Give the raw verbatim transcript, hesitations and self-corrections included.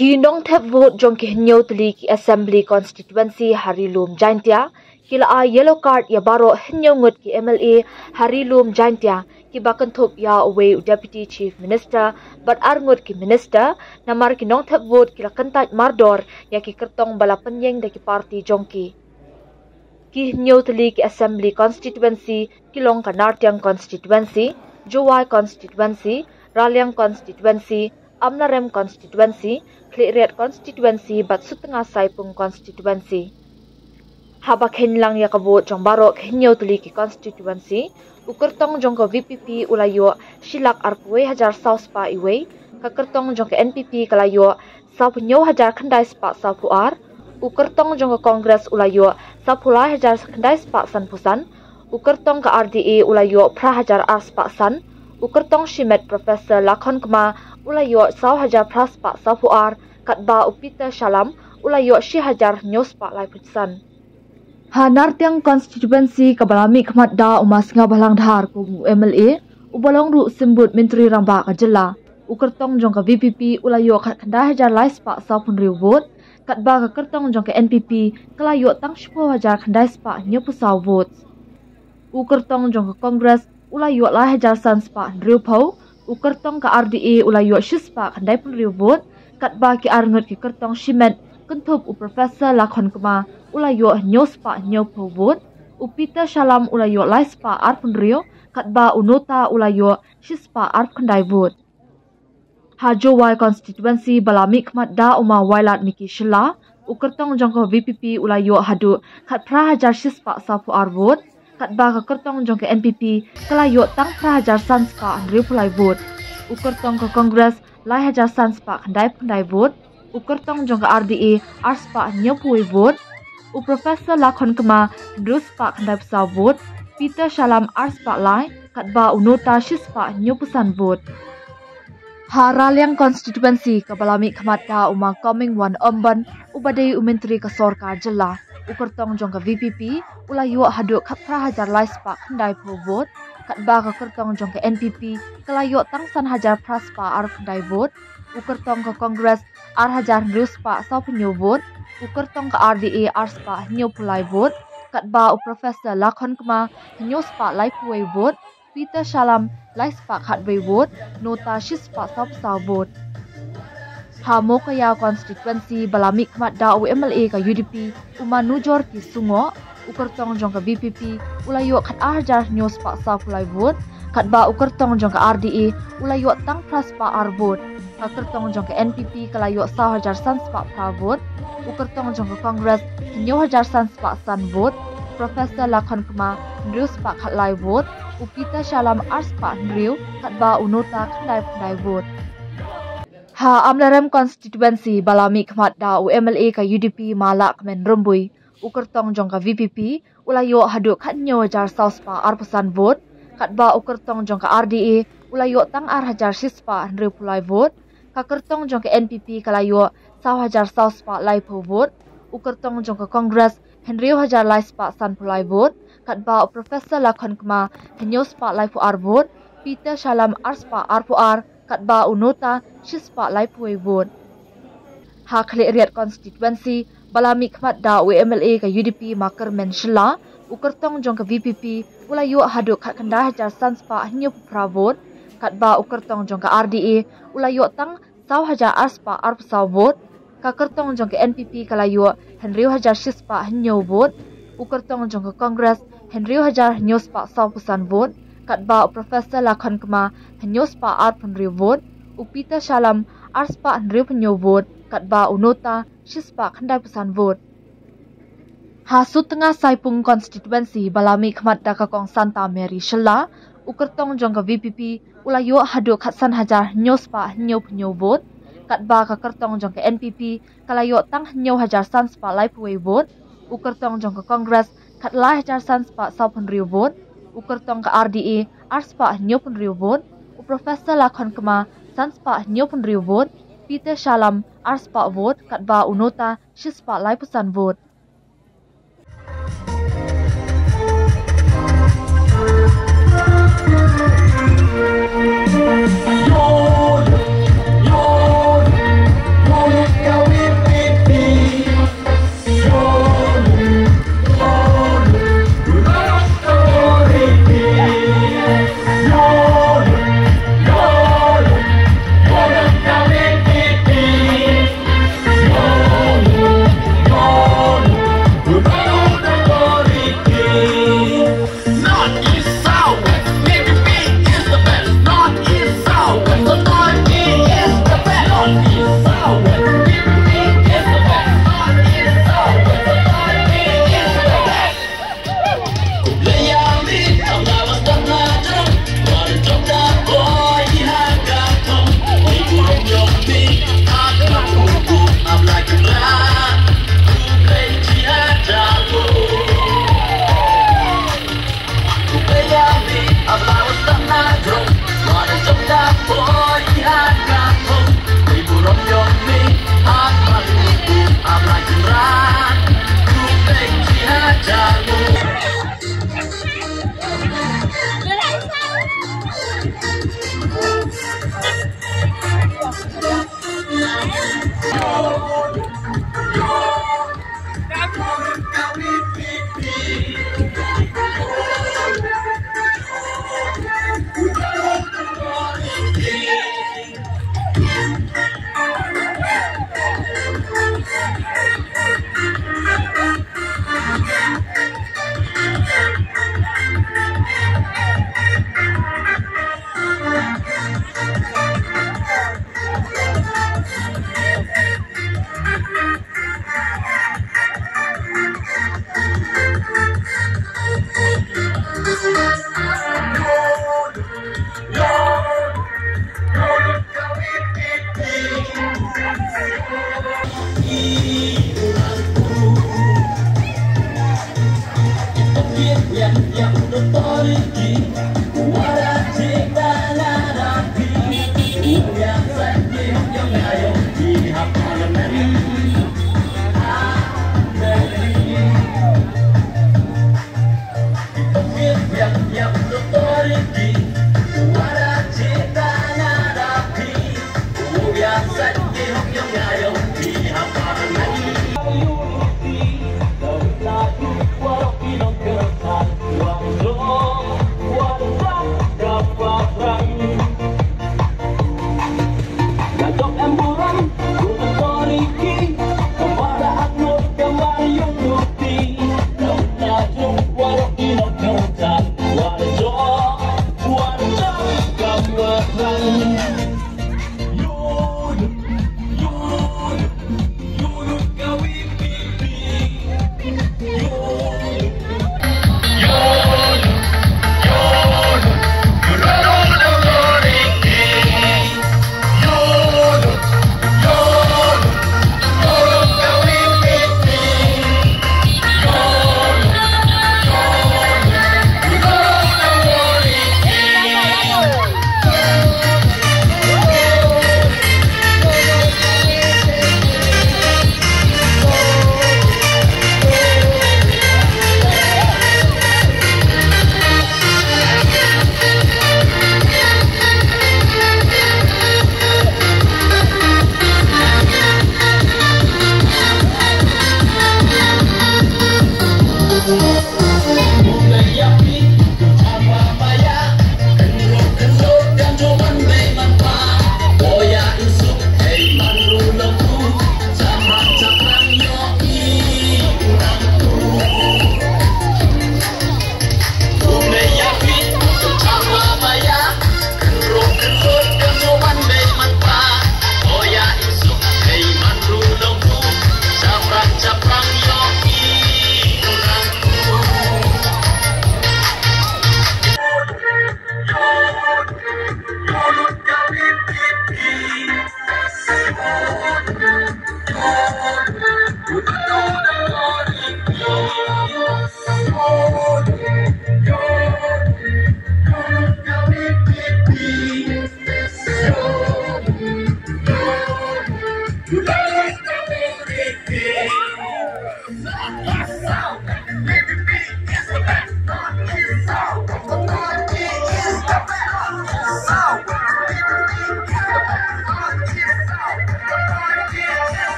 Ki nongthep vote jong ki hynñiew tylli ki Assembly Constituency ha Ri Lum Jaintia ki la ai yellow card ïa baroh hynñiew ngut ki M L A ha Ri Lum Jaintia, kiba kynthup ïa uwei u Deputy Chief Minister bad ar ngut ki Minister, namar ki nongthep vote ki la kyntait mardor ïa ki kyrtong ba la pynïeng da ki party jong ki. Ki hynñiew tylli ki Assembly Constituency ki long ka Nartiang Constituency, Jowai Constituency, Raliang Constituency, Amlarem Constituency, Khliehriat Constituency bad Sutnga Saipung Constituency. Haba kheiñ lang ïa ka vote jong baroh ki hynñiew tylli ki constituency, u kyrtong jong ka V P P u la ïoh shi lak arphew wei hajar saw spah wei, ka kyrtong jong ka N P P ka la ïoh sawphew hynñiew hajar khyndai spah sawphew ar, u kyrtong jong ka Congress u la ïoh sawphew lai hajar khyndai spah sanphew san, u kyrtong ka R D A u la ïoh phra hajar ar spah san, u kyrtong shimet Professor Lakhon Kma u la ïoh saw hajar phra spah sawphew ar, katba u Peter Shalom u la ïoh shi hajar hynñiew spah laiphew san. Ha Nartiang Constituency kaba la mihkhmat da u Ma Sniawbhalang Dhar kum u M L A uba long ruh symbud Myntri Rangbah ka jylla, u kyrtong jong ka V P P u la ïoh khatkhyndai hajar lai spah sawphew hynriew vote, katba ka kyrtong jong ka N P P ka la ïoh tang shiphew hajar khyndai spah hynñiewphew saw vote. U kyrtong jong ka Congress u la ïoh lai hajar san spah hynriewphew, u kyrtong ka R D A u la ïoh shi spah khyndaiphew hynriew vote, katba ki ar ngut ki kyrtong shimet kynthup u Professor Lakhon Kma u la ïoh hynñiew spah hynñiewphew vote, u Peter Shalom u la ïoh lai spah arphew hynriew, katba u Nota u la ïoh shi spah arphew khyndai vote. Ha Jowai Constituency ba la mihkhmat da u Ma Wailadmiki Shylla, u kyrtong jong ka V P P u la ïoh haduh khatphra hajar shi spah sawphew ar vote, katba ka kyrtong jong ka N P P ka la ïoh tang phra hajar san spah hynriewphew lai vote. U kyrtong ka Congress lai hajar san spah khyndaiphew khyndai vote, u kyrtong jong ka R D A ar spah hynñiewphew wei vote, u Professor Lakhon Kma hynriew spah khyndaiphew saw vote, Peter Shalom ar spah lai, katba u Nota shi spah hynñiewphew san vote. Ha Raliang Constituency kaba la mihkhmat da u Ma Comingone Ymbon uba dei u Myntri ka sorkar jylla, u kyrtong jong ka V P P u la ïoh haduh khatphra hajar lai spah khyndaiphew vote, katba ka kyrtong jong ka N P P ka la ïoh tang san hajar phra spah arphew khyndai vote, u kyrtong ka Congress ar hajar hynriew spah sawphew hynñiew vote, u kyrtong ka R D A ar spah hynñiewphew lai vote, katba u Professor Lakhon Kma hynñiew spah laiphew wei vote, Peter Shalom lai spah khatwei vote, Nota shi spah sawphew saw vote. Ha Mowkaiaw Constituency ba la mihkhmat da u M L A ka U D P u Ma Nujorki Sungoh, u kyrtong jong ka V P P u la ïoh khatar hajar hynñiew spah sawphew lai vote, katba u kyrtong jong ka R D A u la ïoh tang phra spah ar vote. Ka kyrtong jong ka N P P ka la ïoh saw hajar san spah phra vote, u kyrtong jong ka Congress hynñiew hajar san spah san vote, Professor Lakhon Kma hynriew spah khatlai vote, u Peter Shalom ar spah hynriew, katba u Nota khyndai khyndai vote. Ha Amlarem Constituency ba la mihkhmat da u M L A ka U D P Ma Lahkmen Rymbui, u kyrtong jong ka V P P u la ïoh haduh khathynñiew hajar saw spah arphew san vote, katba u kyrtong jong ka R D A u la ïoh tang ar hajar shi spah hynriewphew lai vote, ka kyrtong jong ka N P P ka la ïoh saw hajar saw spah laiphew vote, u kyrtong jong ka Congress hynriew hajar lai spah sanphew lai vote, katba u Professor Lakhon Kma hynñiew spah laiphew ar vote, Peter Shalom ar spah arphew ar, katba u Nota shi spah laiphew wei vote. Ha Khliehriat Constituency ba la mihkhmat da u M L A ka U D P Ma Kyrmen Shylla, u kyrtong jong ka V P P u la ïoh haduh khatkhyndai hajar san spah hynñiewphew phra vote, katba u kyrtong jong ka R D A u la ïoh tang saw hajar ar spah arphew saw vote, ka kyrtong jong ka N P P ka la ïoh hynriew hajar shi spah hynñiew vote, u kyrtong jong ka Congress hynriew hajar hynñiew spah sawphew san vote, katba u Professor Lakhon Kma hynñiew spah arphew hynriew vote, u Peter Shalom ar spah hynriewphew hynñiew vote, katba u Nota shi spah khyndaiphew san vote. Ha Sutnga Saipung Constituency ba la mihkhmat da ka Kong Santa Mary Shylla, u kyrtong jong ka V P P u la ïoh haduh khatsan hajar hynñiew spah hynñiewphew hynñiew vote, katba ka kyrtong jong ka N P P ka la ïoh tang hynñiew hajar san spah laiphew wei vote, u kyrtong jong ka Congress khatlai hajar san spah sawphew hynriew vote, u kyrtong ka R D A ar spah hynñiewphew hynriew vote, u Professor Lakhon Kma san spah hynñiewphew hynriew vote, Peter Shalom ar spah vote, katba u Nota shi spah laiphew san vote.